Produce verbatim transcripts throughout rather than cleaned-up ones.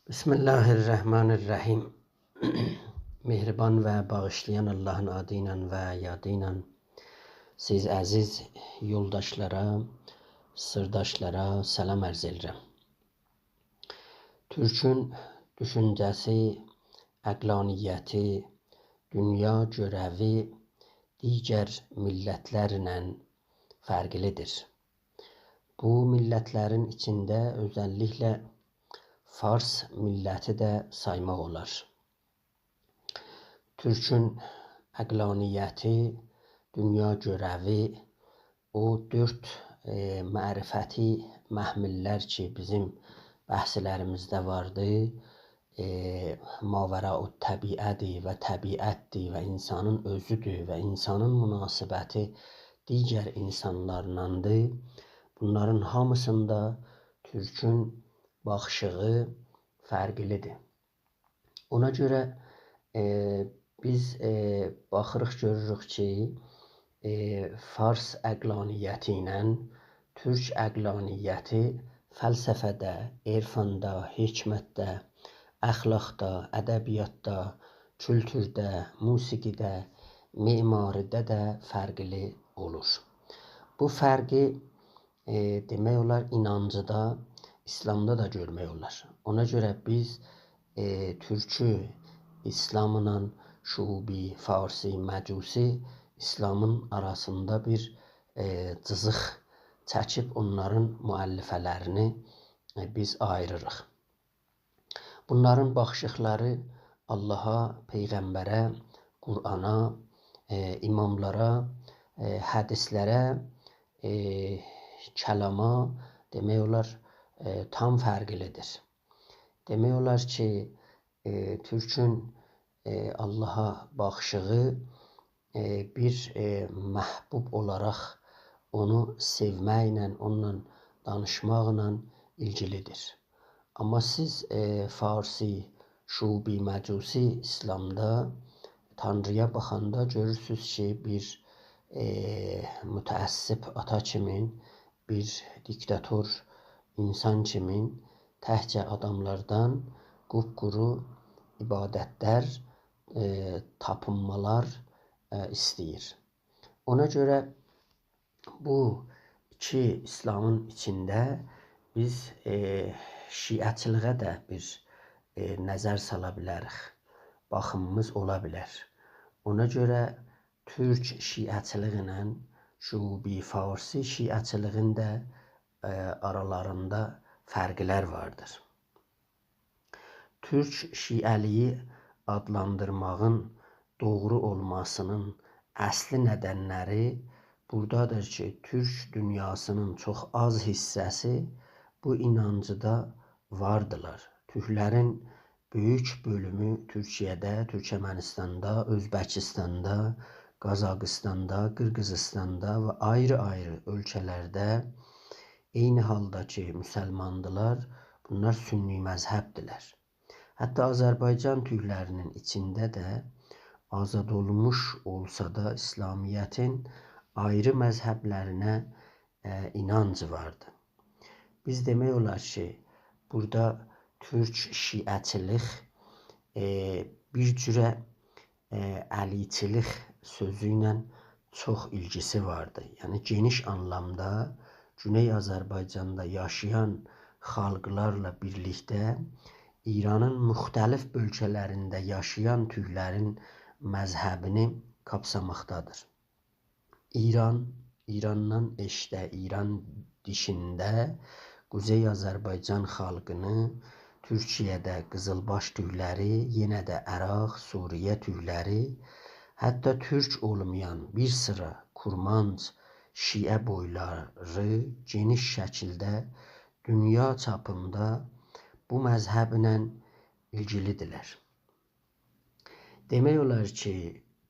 بسم الله الرحمن الرحیم. مهربان و باغیشلایان آللاهین آدی ایله و یادی ایله سیز عزیز یولداشلارا، سیرداشلارا سلام عرض ائدیرم. تورکون دوشونجه‌سی، عقلانیتی، دونیا گؤروو دیگر میللتلرله فرقلی‌دیر. بو میللتلرین ایچینده اؤزللیکله فارس میللتی ده سایماق اولار. تورکون عقلانیتی، دونیا گؤروو، او دؤرد، ائ، معرفتی محمل‌لر کی، بیزیم بحثلریمیزده واردی، ائ، ماوراءالطبیعه‌دیر و طبیعتدیر و اینسانین اؤزودور و اینسانین مناسبتی دیگر اینسانلارلاندیر. بونلارین هامیسیندا تورکون باخیشیغی فرقلی‌دیر. اونا گؤره، ائ، بیز، ائ، باخیریق، گؤروروک کی، ائ، فارس عقلانیتی ایله تورک عقلانیتی فلسفه‌ده، عرفاندا، حکمتده، اخلاقدا، ادبیاتدا، کولتورده، موسیقی‌ده، معماری‌ده ده فرقلی اولور. بو فرقی ائ، دئمک اولار، اینانجیدا، ایسلامدا دا گؤرمک اولار. اونا گؤره بیز، ائ، تورکو ایسلاملا شعوبی، فارسی، مجوسی ایسلامین آراسیندا بیر، ائ، جیزیق چکیب اونلارین مؤلفه‌لرینی، ائ، بیز آییریریق. بونلارین باخیشیقلاری آللاها، پیغمبره، قرآنا، ائ، اماملارا، ائ، حدیثلره، ائ، کلاما، دئمک اولار، ائ، تام فرقلی‌دیر. دئمک اولار کی، ائ، تورکون، ائ، آللاها باخیشیغی، ائ، بیر، ائ، محبوب اولاراق اونو سئومکله، اونونلا دانیشماقلا ایلگیلی‌دیر. آمما سیز، ائ، فارسی، شعوبی، مجوسی ایسلامدا تانرییا باخاندا گؤرورسونوز کی، بیر، ائ، متعصب آتا کیمین، بیر دیکتاتور اینسان کیمین تکجه آداملاردان قوپ‌قورو عبادتلر، ائ، تاپینمالار، ائ، ایسته‌ییر. اونا گؤره بو ایکی ایسلامین ایچینده بیز، ائ، شیعه‌چیلیگه ده بیر، ائ، نظر سالا بیلریک. باخیمیمیز اولا بیلر. اونا گؤره تورک شیعه‌چیلیگی ایله شعوبی فارسی شیعه‌چیلیگین ده، ائ، آرالاریندا فرقلر واردیر. تورک شیعه‌لیگی آدلاندیرماغین دوغرو اولماسینین اصلی ندنلری بورادادیر کی، تورک دونیاسینین چوخ آز حیصه‌سی بو اینانجدا واردیلار. تورکلرین بؤیوک بؤلومو تورکیه‌ده، تورکمنیستاندا، اؤزبکیستاندا، قازاقیستاندا، قیرغیزیستاندا و آیری-آیری اؤلکه‌لرده، عینی حالدا کی، مسلماندیلار، بونلار سنی مذهبدیلر. حتی آذربایجان تورکلرینین ایچینده ده آزاد اولموش اولسا دا، ایسلامیتین آیری مذهبلرینه، ائ، اینانج واردی. بیز دئمک اولار کی، بورادا تورک شیعه‌چیلیک، ائ، بیر جوره، ائ، علی‌چیلیک سؤزو ایله چوخ ایلگیسی واردی. یعنی، گئنیش آنلامدا گونئی آذربایجاندا یاشایان خالقلارلا بیرلیکده ایرانین مختلف بؤلگه‌لرینده یاشایان تورکلرین مذهبینی قاپساماقدادیر. ایران، ایراندان ائشیکده، ایران دیشیندا قوزئی آذربایجان خالقینی، تورکیه‌ده قیزیلباش تورکلری، یئنه ده عراق، سوریه تورکلری، حتی تورک اولمایان بیر سیرا کورمانج، شیعه بویلاری گئنیش شکیلده دونیا چاپیندا بو مذهبله ایلگیلی‌دیرلر. دئمک اولار کی،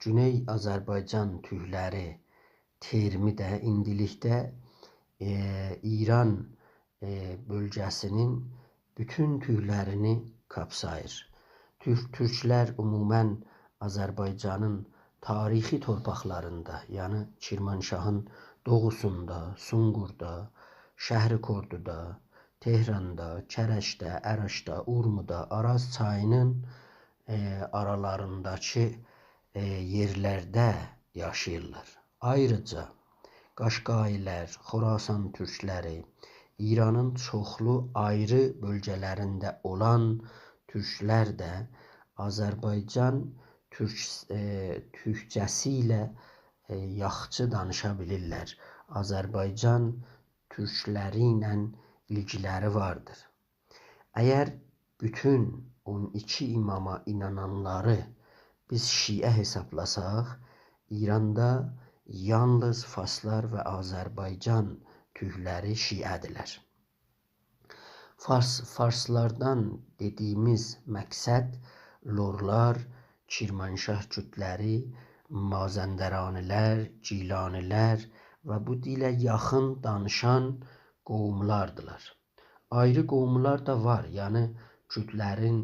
گونئی آذربایجان تورکلری ترمی ده ایندیلیکده، ائ، ایران، ائ، بؤلگه‌سینین بوتون تورکلرینی قاپساییر. تورک، تورکلر عموماً آذربایجانین تاریخی تورپاقلاریندا، یعنی کرمانشاهین دوغوسوندا، سونقوردا، شهرکردودا، تهراندا، کرجده، اراشدا، اورمودا، آراز چایی‌نین، ائ، آرالارینداکی، ائ، یئرلرده یاشاییرلار. آیریجا قاشقایی‌لر، خراسان تورکلری، ایرانین چوخلو آیری بؤلگه‌لرینده اولان تورکلر ده آذربایجان تورک-، ائ، تورکجه‌سی ایله، ائ، یاخشی دانیشا بیلیرلر. آذربایجان تورکلری ایله ایلگیلری واردیر. اگر بوتون اون ایکی اماما اینانانلاری بیز شیعه حسابلاساق، ایراندا یالنیز فارسلار و آذربایجان تورکلری شیعه‌دیرلر. فارس، فارسلاردان دئدیگیمیز مقصد لورلار، کرمانشاه کوردلری، مازندرانی‌لر، گیلانی‌لر و بو دیله یاخین دانیشان قوملاردیلار. آیری قوملار دا وار، یعنی کوردلرین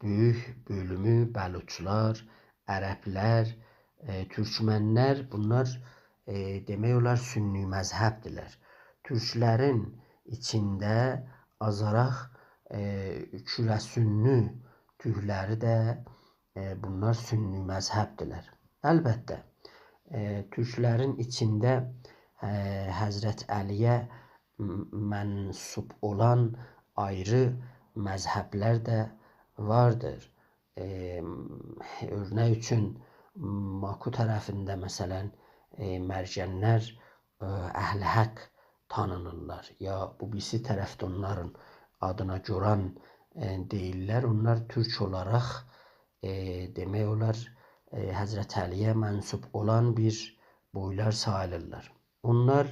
بؤیوک بؤلومو، بلوچلار، عربلر، ائ، تورکمنلر، بونلار، ائ، دئمک اولار سنی مذهبدیرلر. تورکلرین ایچینده آزاراق، ائ، کره سنی تورکلری ده، ائ، بونلار سنی مذهبدیرلر. البته، ائ، تورکلرین ایچینده، ائ، حضرت علی‌یه م-، منسوب اولان آیری مذهبلر ده واردیر. ائ، اؤرنک اوچون، ماکو طرفینده، مثلا، ائ، مرجنلر، ائ، اهل حق تانینیرلار. یا بو بیریسی طرفده اونلارین آدینا گوران، ائ، دئییرلر. اونلار تورک اولاراق، ائ، دئمک اولار، ائ، حضرت علی‌یه منسوب اولان بیر بویلار ساییلیرلار. اونلار،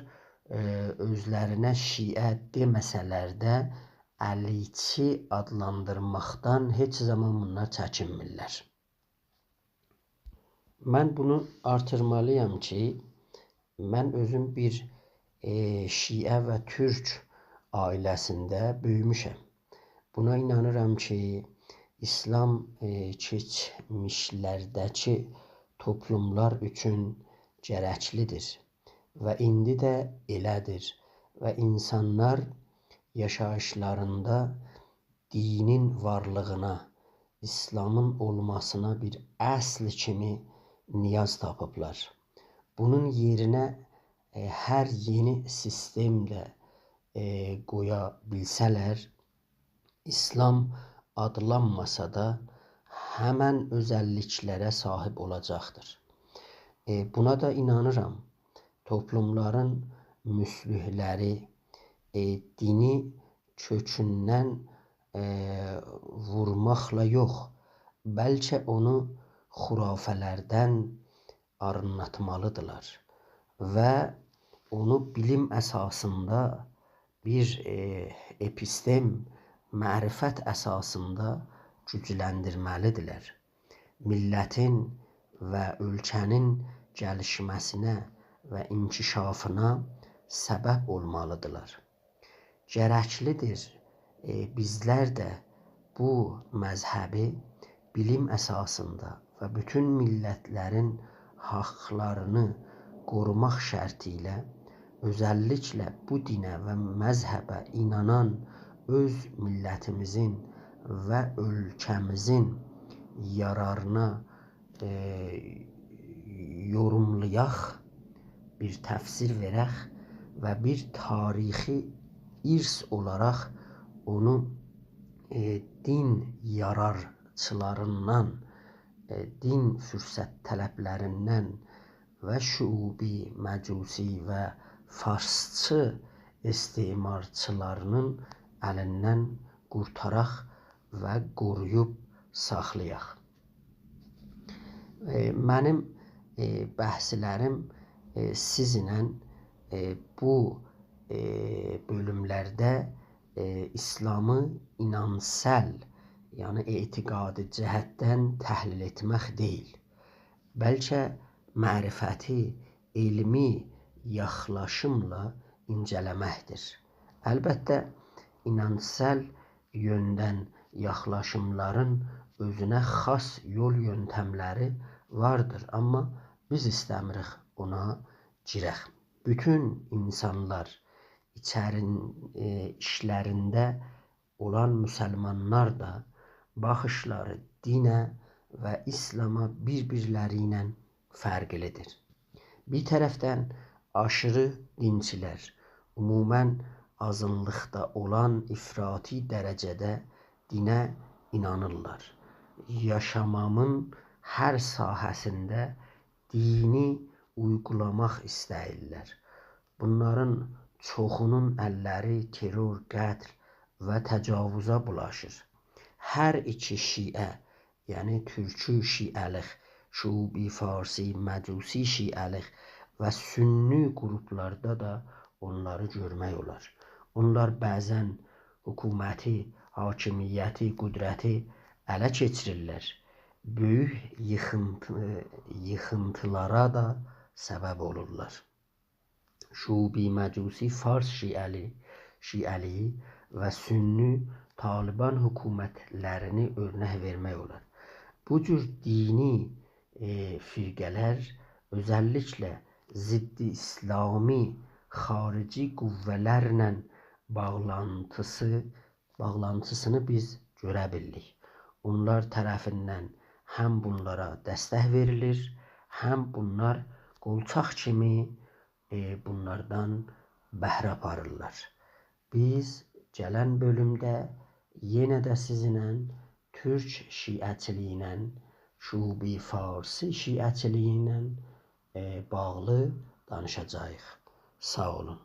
ائ، اؤزلرینه شیعه دئمه‌سه‌لر ده، علیچی آدلاندیرماقدان هئچ زامان بونلار چکینمیرلر. من بونو آرتیرمالییام کی، من اؤزوم بیر، ائ، شیعه و تورک عائله‌سینده بؤیوموشم. بونا اینانیرام کی، ایسلام، ائ، کئچمیشلرده‌کی توپلوملار اوچون گرکلیدیر و ایندی ده ائله‌دیر و اینسانلار یاشاییشلاریندا دینین وارلیغینا، ایسلامین اولماسینا بیر اصل کیمی نیاز تاپیبلار. بونون یئرینه، ائ، هر یئنی سیستم ده، ائ، قویا بیلسه‌لر، ایسلام آدلانماسا دا، همن اؤزللیکلره صاحیب اولاجاقدیر. ائ، بونا دا اینانیرام. توپلوملارین مصلح‌لری، ائ، دینی کؤکوندن، ائ، وورماقلا یوخ، بلکه اونو خرافه‌لردن آرینلاتمالیدیرلار و اونو بیلیم اساسیندا بیر، ائ، اپیستم، معرفت اساسیندا گوجلندیرمه‌لیدیرلر. میللتین و اؤلکه‌نین گلیشمه‌سینه و انکشافینا سبب اولمالیدیرلار. گرکلیدیر، ائ، بیزلر ده بو مذهبی بیلیم اساسیندا و بوتون میللتلرین حاقلارینی قوروماق شرطی ایله، اؤزللیکله بو دینه و مذهبه اینانان اؤز میللتیمیزین و اؤلکه‌میزین یارارینا، ائ، یوروملایاق، بیر تفسیر وئرک و بیر تاریخی ارث اولاراق اونو، ائ، دین یارارچیلاریندان، ائ، دین فرصت‌طلب‌لریندن و شعوبی، مجوسی و فارسچی استعمارچیلارینین الیندن قورتاراق و قورویوب ساخلایاق. ائ، منیم، ائ، بحثلریم، ائ، سیزینله، ائ، بو، ائ، بؤلوملرده، ائ، ایسلامی اینانسال، یعنی اعتقادی جهتدن تحلیل ائتمک دئییل، بلکه معرفتی، علمی یاخلاشیملا اینجه‌له‌مکدیر. البته، اینانسال یؤندن یاخلاشیملارین اؤزونه خاص یول یؤنتملری واردیر، آمما بیز ایسته‌میریک اونا گیرک. بوتون اینسانلار ایچرین-، ائ، ایچلرینده اولان مسلمانلار دا باخیشلاری دینه و ایسلاما بیر-بیرلری ایله فرقلی‌دیر. بیر طرفدن آشیری دینچیلر، عموماً آزینلیقدا اولان افراطی درجه‌ده دینه اینانیرلار. یاشامامین هر ساحه‌سینده دینی اویغولاماق ایسته‌ییرلر. بونلارین چوخونون اللری ترور، قتل و تجاوزا بولاشیر. هر ایکی شیعه، یعنی تورکی شیعه‌لیک، شعوبی فارسی، مجوسی شیعه‌لیک و سنی قروپلاردا دا اونلاری گؤرمک اولار. اونلار بعضاً حکومتی، حاکمیتی، قدرتی اله کئچیریرلر. بؤیوک ییخینتی-، ییخینتیلارا دا سبب اولورلار. شعوبی مجوسی فارس شیعه‌لی-، شیعه‌لیگی و سنی طالبان حکومتلرینی اؤرنک وئرمک اولار. بو جور دینی، ائ، فرقه‌لر اؤزللیکله ضد اسلامی خارجی قوه‌لرله باغلانتیسی باغلانتیسینی بیز گؤره بیلدیک. اونلار طرفیندن هم بونلارا دستک وئریلیر، هم بونلار قولچاق کیمی، ائ، بونلاردان بهره آپاریرلار. بیز گلن بؤلومده یئنه ده سیزینله تورک شیعه‌چیلیگی ایله، شعوبی فارسی شیعه‌چیلیگی ایله، ائ، باغلی دانیشاجاغیق. ساغ اولون.